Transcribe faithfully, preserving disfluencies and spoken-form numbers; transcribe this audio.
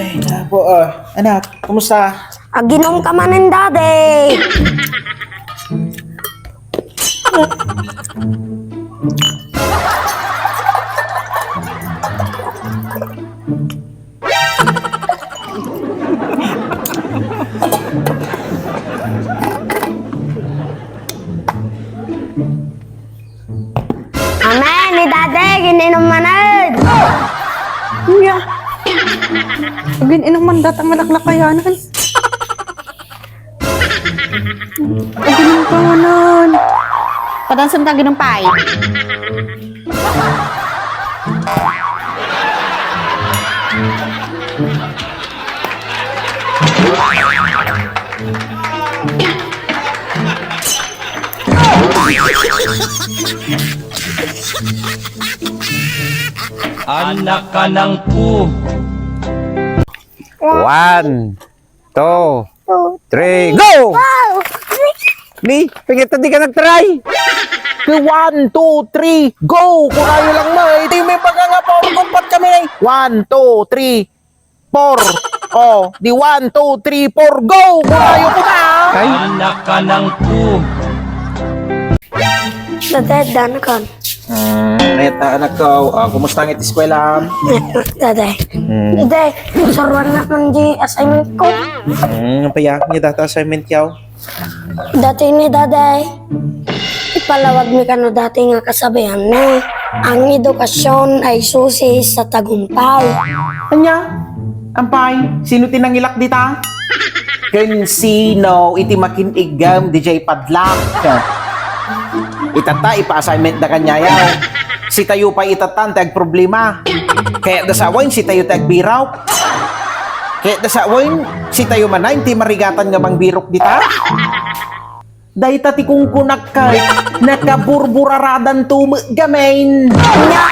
Apo, ah, anak, kumusta? Aginom ka manen, Daddy. Amen, ni Daddy, gininom manen. Iya. Gininom man datang malaklakayanan. Aginom ka manen. Padansem ta aginom pay. Anak ka ng pu- One, two, three, go! Wow! Ni, pingit di ka nag-try. One, two, three, go! Kurayo lang mo. Iti may baga nga four, kumpat kami na. One, two, three, four. Oh, di one, two, three, four, go! Kurayo ko ba? Ay. Anak ka ng pu- Dada, dana kan. Hmm, neta, anak ko, ah, kumusta ang iti eskwela? Dada. Hmm. Dada, suruan na man di assignment ko. Hmm, apa ya? Ni data assignment yaw? Dati ni Dada, ipalawag mi kano dati nga kasabihan ni, ang edukasyon ay susi sa tagumpay. Anya? Ampay, sino ti nangilak dita? Ken sino iti makin-iggem dijay padlak? Itata, ipa-assignment da kaniayo. Sitayo pay itatan ti agproblema. Kayatda sa awayen sitayo ti agbirok. Kayatda sa awayen sitayo manen ti marigatan nga mangbirok dita. Dayta ti kunkunak kay nakaburburaradan to met gamin. Nya,